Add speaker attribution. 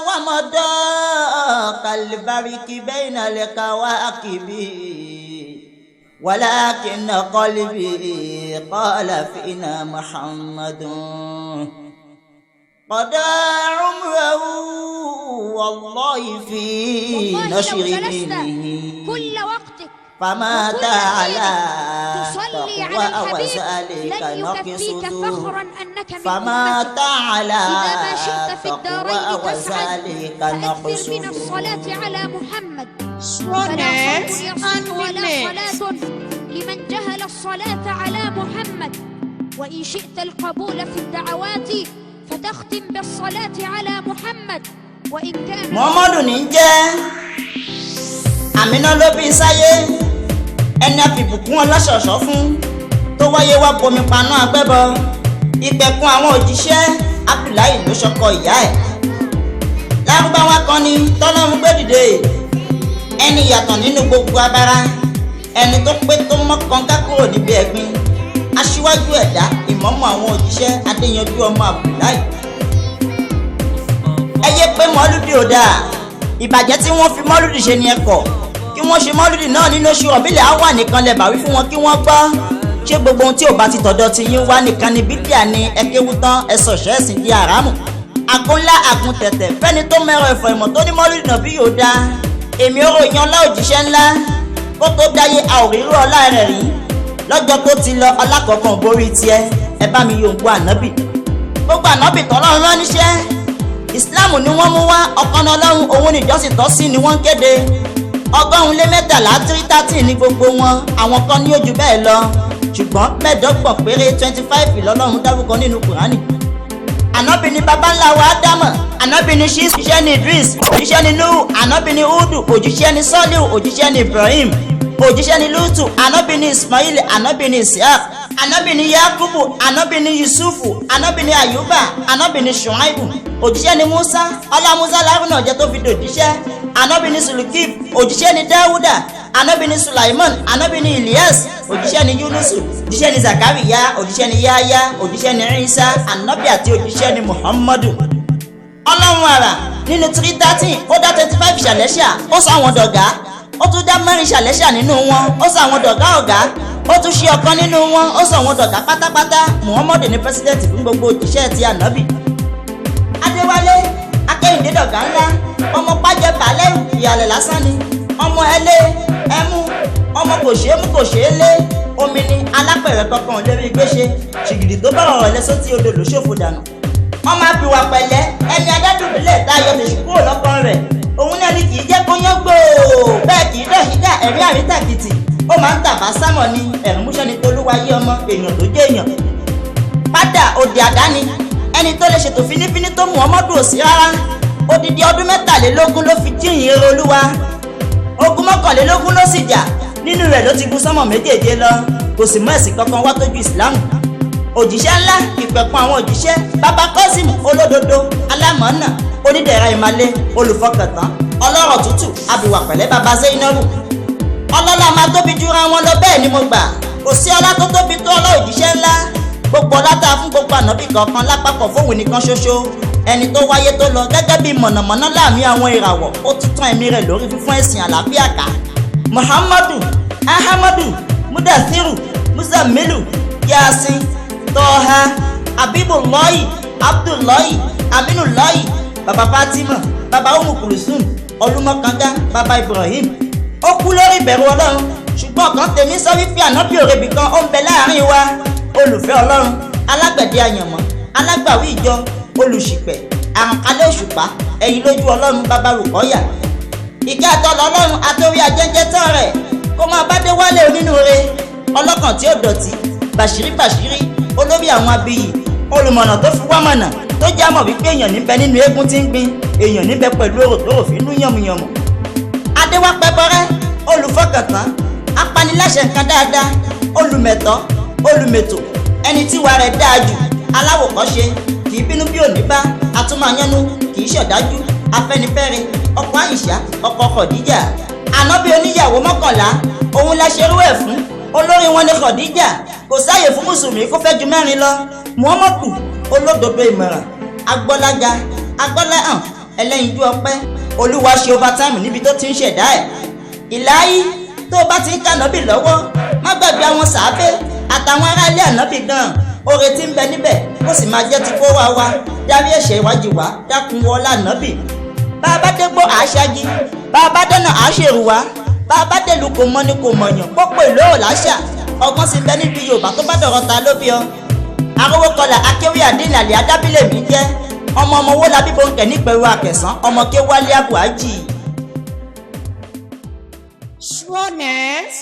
Speaker 1: Àtàwọ̀mọ̀dọ́ kàlíbáríkì bẹ́ẹ̀ náà lè ka wá kìbí. ولكن قلبي قال فينا محمد قضى عمره والله في
Speaker 2: والله لو
Speaker 1: نشر
Speaker 2: جلست
Speaker 1: دينه
Speaker 2: كل وقتك
Speaker 1: فمات
Speaker 2: وكل
Speaker 1: على
Speaker 2: حينك تصلي على
Speaker 1: تقوى
Speaker 2: الحبيب
Speaker 1: وذلك
Speaker 2: لن يكفيك
Speaker 1: نقصد
Speaker 2: فخرا أنك من
Speaker 1: فمات
Speaker 2: أمته.
Speaker 1: على
Speaker 2: إذا ما شئت في
Speaker 1: تقوى
Speaker 2: الدارين تسعد
Speaker 1: وذلك
Speaker 2: فأكثر من
Speaker 1: نقصد.
Speaker 2: الصلاة على محمد. فلا
Speaker 3: Strongest
Speaker 2: صوم
Speaker 3: and
Speaker 2: يصح ولا
Speaker 3: weakness.
Speaker 2: صلاة لمن جهل الصلاة على محمد. وإن شئت القبول في الدعوات فتختم بالصلاة على محمد. وإن كان
Speaker 1: Muhammadu ní jẹ́ Àmínà ló bí sáyé, ẹni àfìbùkún ọlọ́ṣọ̀ṣọ́ fún tó wáyé wá bomi paná agbẹ́bọ ìpẹ̀kun àwọn òjíṣẹ́. Abdullahi ló ṣọkọ ìyá ẹ̀. Lárúbáwá kan ni tọ́lọ́run gbé dìde, ẹni yàtọ̀ nínú gbogbo abara, ẹni tó pé tó mọ́kàn ká kúrò níbi ẹ̀gbin, aṣíwájú ẹ̀dá, ìmọ̀ọ́mọ̀ àwọn òjíṣẹ́, Adéyanjú ọmọ Abdullahi. Ẹ yé pé mọ́lúdì ò dáa. Ìbàjẹ́ tí wọ́n fi mọ́lúdì ṣe ni ẹ kọ̀. Kí wọ́n ṣe mọ́lúdì náà nínú oṣù ọ̀bílẹ̀ á wà nìkan lẹ bàwí fún wọn kí wọ́n gbọ́. Ṣé gbogbo ohun tí ò bá ti tọ̀dọ̀ ti yín wá nìkan ni bídíà ni? Ẹ kéwu tán, ẹ sọ̀ṣẹ́ ẹ̀sìn di àràmù. Àgúnlá àgùntẹ̀tẹ̀ fẹ́ni tó mẹ́rọ ẹ̀fọ́ ìmọ̀ tó ní mọ́lúdì náà bí yóò dáa. Èmi ò ròyìn ọlá òjíṣẹ́ ńlá. Kó tó dáyé, a ò rírú ọlá rẹ̀ rí. Lọ́jọ́ tó ti lọ, ọlá kọ̀ọ̀kan ò borí tiẹ̀. Ẹ bá mi yòǹgbò ànábì. Gbogbo ànábì tọ́lọ́run rán níṣẹ́, Ìsìláàmù ni wọ́n mú wá. Ọ̀kan Ọlọ́run òun níjọ́sìn tọ́ sí ni wọ́n ń kéde. 113, 313 ní gbogbo wọn. Àwọn kan ní ojú bẹ́ẹ̀ lọ, ṣùgbọ́n 25 péré, 25 lọ́lọ́run dárúkọ nínú Kùránì. Ànábì ni baba ńlá wa Ádámọ̀. Ànábì ni Ṣíṣ, òjíṣẹ́ ni Idris, òjíṣẹ́ ni Nuhu. Ànábì ni Udu, òjíṣẹ́ ni Sọ́líù, òjíṣẹ́ ni Ibrahim, òjíṣẹ́ ni Lutu. Ànábì ni Ismail, ànábì ni Isiaq, ànábì ni Yakubu, ànábì ni Yusufu, ànábì ni Ayuba, ànábì ni Shuaibu, òjíṣẹ́ ni Musa. Ọlá Musa lárúnà jẹ́ tó fi dòjíṣẹ́. Ànábì ni Sulukif, òjíṣẹ́ ni Dáwúdà, ànábì ni Sulaiman, ànábì ni Ilyas, òjíṣẹ́ ni Yunusu, òjíṣẹ́ ni Zakariya, òjíṣẹ́ ni Yahya, òjíṣẹ́ ni Isa. Ànábì àti òjíṣẹ́ ni Muhammadu. Ọlọ́run àrà nínú 313, ó dá 25 ṣàlẹ́ṣà, ó sọ àwọn dọ̀gá. Ó tún dá 4 ṣàlẹ́ṣà nínú wọn, ó sọ àwọn dọ̀gá ọ̀gá. Ó tún ṣe ọ̀kan nínú wọn, ó sọ àwọn dọ̀gá pátápátá. Muhammadu ní president fún gbogbo òjíṣẹ́ ti ànábì. Adéwálé Akẹ́yìndé dọ̀gá ńlá, ọmọ pàjẹ́ balẹ̀rù ìyàlẹ̀ lásán ni, ọmọ ẹlẹ́ ẹmú, ọmọ kò ṣeé mú, kò ṣeé lé. Omi ni alápẹ̀rẹ̀ kankan ò lè rí gbéṣe. Ṣìgìdì tó bá ọ̀rọ̀ lẹ́sọ́ tí odò ló ṣòfò dànù. Ọmọ abiwà pẹ̀lẹ́, ẹni adádùnbílẹ̀ tá a yọ tèṣù kúrò lọ́kàn rẹ̀, òun náà ni kì í jẹ́ kó yán gbòò, bẹ́ẹ̀ kì í dọ̀ṣídà ẹ̀rí àrítàkìtì. Ó máa ń tàbá sámọ̀ ni ẹ̀rù múṣẹ́ ni tolúwayé, ọmọ èèyàn tó jẹ́ èèyàn padà òdì àdáni, ẹni tó lè ṣètò fínífíní tó mú ọmọdún òsì rárá. Odidi ọdún 23 ló fi jíyìn eré Olúwa. Ogun 21 ló sì jà, nínú rẹ̀ ló ti gun sánmọ̀ méjèèje lọ. Kò sì mú ẹ̀sìn kankan wá tójú ìsìlámù. Òjíṣẹ́ ńlá, ìpẹ̀kun àwọn òjíṣẹ́, bàbá Kọ́sìmù, olódodo, alámọ̀ọ́nà, onídẹ̀ra, ìmàle, olùfọkàntán, ọlọ́rọ̀ tútù, abìwà pẹ̀lẹ́, bàbá Zainabu. Ọlọ́lá máa tóbi jura wọn lọ, bẹ́ẹ̀ ni mo gbà. Kò sí ọlá tó tóbi tó ọlá òjíṣẹ́ ńlá. Gbogbo ọlá tá a fún gbogbo ànábì kọ̀ọ̀kan lápapọ̀, fóun nìkan ṣoṣo, ẹni tó wáyé tó lọ gẹ́gẹ́ bí mọ̀nàmọ́ná láàmì àwọn ìràwọ̀. Ó tún tán ẹ̀mí rẹ̀ lórí fífún ẹ̀sìn àlàáfíà ká. Muhammadu, Ahamadu, Mudathiru, Muzamilu, Yasin, Tọ́ha, Abibulayi, Abdullahi, Aminulayi, baba Fatima, baba Umu Kulusum, Olúmọkànga, baba Ibrahim. Ó kú lórí ìbẹ̀rù Ọlọ́run, ṣùgbọ́n ọ̀kan tèmi sọ wípé ànábì òrebì kan ó ń bẹ láàrin wa, olùfẹ́ Ọlọ́run, alágbẹ̀dẹ àyànmọ́, alágbàwí ìjọ, olùṣìpẹ̀, àrànkálẹ̀ òṣùpá, ẹ̀yìn lójú Ọlọ́run, bàbá Rùkọ́yà. Ìkẹ́ àtọ́lọ́ Ọlọ́run àtòrí ajẹ́jẹ́ tán rẹ̀ kó máa bá dé wálé onínúure, ọlọ́kàn tí ó dọ̀tí, bàṣírí bàṣírí, olórí àwọn abiyì, olùmọ̀nà tó fi wá mọ̀nà, tó já mọ̀ wípé èèyàn níbẹ̀ nínú eégún tí ń gbin èèyàn níbẹ̀ pẹ̀lú òrò tó rò fínú yànmùyànmù. Adéwápẹ́bọrẹ́, olùfọkàntán, apaniláṣẹ nǹkan dáadáa, olùmẹ̀tọ́, olùmẹ̀tò, ẹni tíwa rẹ̀ dáa jù, aláwòkọ́ṣe, kì í bínú bí òní bá atúmọ̀yánú, kì í ṣọ̀dájú, afẹ́nifẹ́re, ọkọ Àyìnṣá, ọkọ Khadija. Ànábì oníyàwó 11, òun la ṣerú ẹ̀ fún. Olórí wọn ni Khadija. Kò sáàyè fún mùsùlùmí kó fẹ́ ju 4 lọ. Muhammadu, olódodo ìmọ̀ràn, agbọ́lága. Agbọ́láhàn ẹlẹ́yinjú ọpẹ́. Olúwa ṣe overtime níbi tó ti ń ṣẹ̀dá ẹ̀. Ìláyí tó bá ti ń kànábì lọ́wọ́, má gbàgbé àwọn sàábé àtàwọn aráalé ànábì gan. Oore tí ń bẹ níbẹ̀ kó sì máa jẹ́ ti kó wá wa. Dárí ẹ̀ṣẹ̀ ìwájú wa, dákun wọlá ànábì. Bá a bá dégbò àṣági, bá a bá dẹ́nà àṣèrùwá, bá a bá dèlù kò mọ ni kò mọ̀yàn, pópó ìlú ò láṣà. Ọgbọ́n sì ń bẹ níbi Yorùbá tó bá dọ̀rọ̀ ta ló bí ọ. Arówó kọlà akéwì àdínì àlè adábílẹ̀ mi jẹ́ ọmọ ọmọ owó labí bòńkẹ́ nípẹ̀rù àkẹsàn ọmọ kéwálé àbúhájì.
Speaker 3: Sureness.